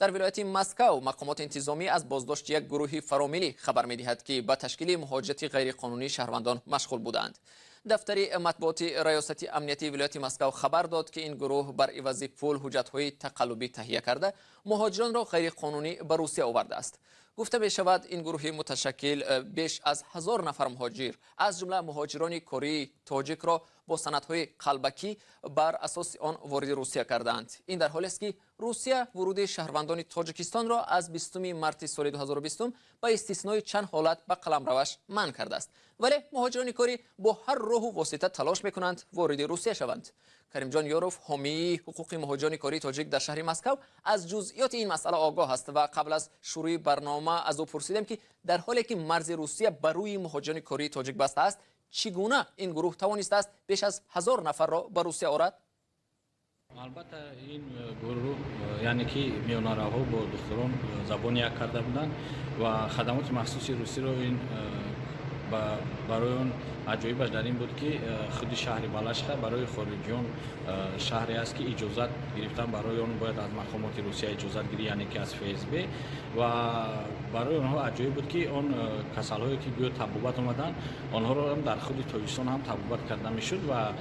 Дар вилояти Москав мақомоти интизомӣ аз боздошти як гурӯҳи фаромиллӣ хабар медиҳад, ки ба ташкили муҳоҷирати ғайриқонунии шаҳрвандон машғул буданд. Дафтари матбуоти раёсати амнияти вилояти Москав хабар дод, ки ин гурӯҳ бар ивази пул ҳуҷҷатҳои тақаллубӣ таҳия карда, муҳоҷиронро ғайриқонунӣ ба Русия овардааст. Гуфта мешавад, ин гурӯҳи муташаккил беш аз 1000 нафар муҳоҷир, аз ҷумла муҳоҷирони кории тоҷикро бо санадҳои қалбакӣ бар асоси он вориди Русия кардаанд. Ин дар ҳолест, ки Русия вуруди шаҳрвандони Тоҷикистонро аз 20 марти соли 2020 ба истиснои чанд ҳолат ба қаламраваш манъ кардааст. Вале муҳоҷирони корӣ бо ҳар роҳу восита талош мекунанд вориди Русия шаванд. Каримҷон Ёров, ҳомии ҳуқуқи муҳоҷирони кории тоҷик дар шаҳри Москав, аз ҷузъиёти ин масъала огоҳ аст ва қабл аз шурӯи барнома аз ӯ пурсидем, ки дар ҳоле ки марзи Русия ба рӯи муҳоҷирони кории тоҷик баста аст, чӣ гуна ин гурӯҳ тавонистааст беш аз 1000 нафарро ба Русия орад? Албатта, ин гурӯҳ, яъне ки миёнаравҳо бо духтурон забон як карда буданд ва хадамоти махсуси русиро ин барои он аҷоибаш дар ин буд, ки худи шаҳри Балашиха барои хориҷиён шаҳре аст, ки иҷозат гирифтан барои он бояд аз мақомоти Русия иҷозат гирӣ, яъне ки аз ФСБ. Ва барои онҳо аҷоиб буд, ки он касалҳое, ки гӯё табобат омаданд, онҳоро дар худи Тоҷикистон ҳам табобат карда мешуд ва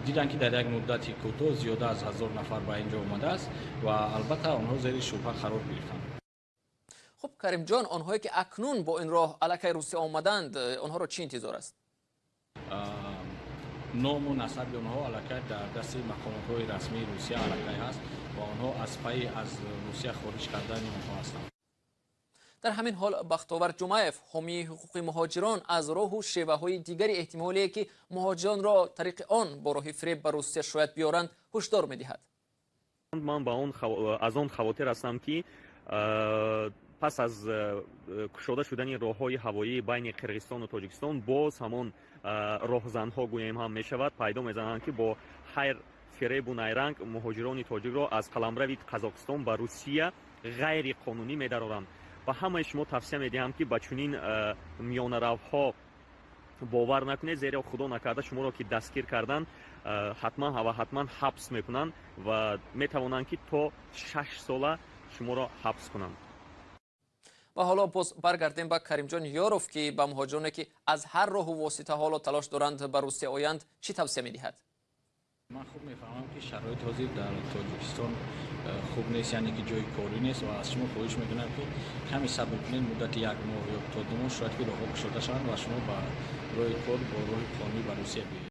диданд, ки дар як муддати кӯтоҳ зиёда аз 1000 нафар ба ин ҷо омадааст ва албатта онҳо зери шубҳа қарор гирифтанд. Хуб, Каримҷон, онҳое ки акнун бо ин роҳ аллакай Русия омаданд, онҳоро чӣ интизор аст? Ному насаби онҳо аллакай дар дасти мақомотҳои расмии Русия аллакай ҳаст ва онҳо аз пайи аз Русия хориҷ кардани онҳо ҳастанд. Дар ҳамин ҳол Бахтовар Ҷумаев, ҳомии ҳуқуқи муҳоҷирон, аз роҳу шеваҳои дигари эҳтимолие, ки муҳоҷиронро тариқи он бо роҳи фиреб ба Русия шояд биёранд, ҳушдор медиҳад. Ман аз он хавотир ҳастам, ки пас аз кушода шудани роҳҳои ҳавоӣ байни Қирғизистону Тоҷикистон боз ҳамон роҳзанҳо, гӯем ҳам мешавад, пайдо мезананд, ки бо хайр фиребу найранг муҳоҷирони тоҷикро аз қаламрави Қазоқистон ба Русия ғайриқонунӣ медароранд. Ба ҳамаи шумо тавсия медиҳам, ки ба чунин миёнаравҳо бовар накунед, зеро худо накарда шуморо ки дастгир карданд, ҳатман ва ҳатман ҳабс мекунанд ва метавонанд, ки то 6 сола шуморо ҳабс кунанд. Ва ҳоло боз баргардем ба Каримҷон Ёров, ки ба муҳоҷироне, ки аз ҳар роҳу восита ҳоло талош доранд ба Русия оянд, чӣ тавсия медиҳад? Ман хуб мефаҳмам, ки шароит ҳозир дар Тоҷикистон хуб нест, яъне ки ҷои корӣ нест ва аз шумо хоҳиш мекунам, ки каме сабр кунед, муддати як моҳ ё то 2 моҳ шояд ки роҳҳо кушода шаванд ва шумо ба роҳи кор бо роҳи қонунӣ ба Русия биёед.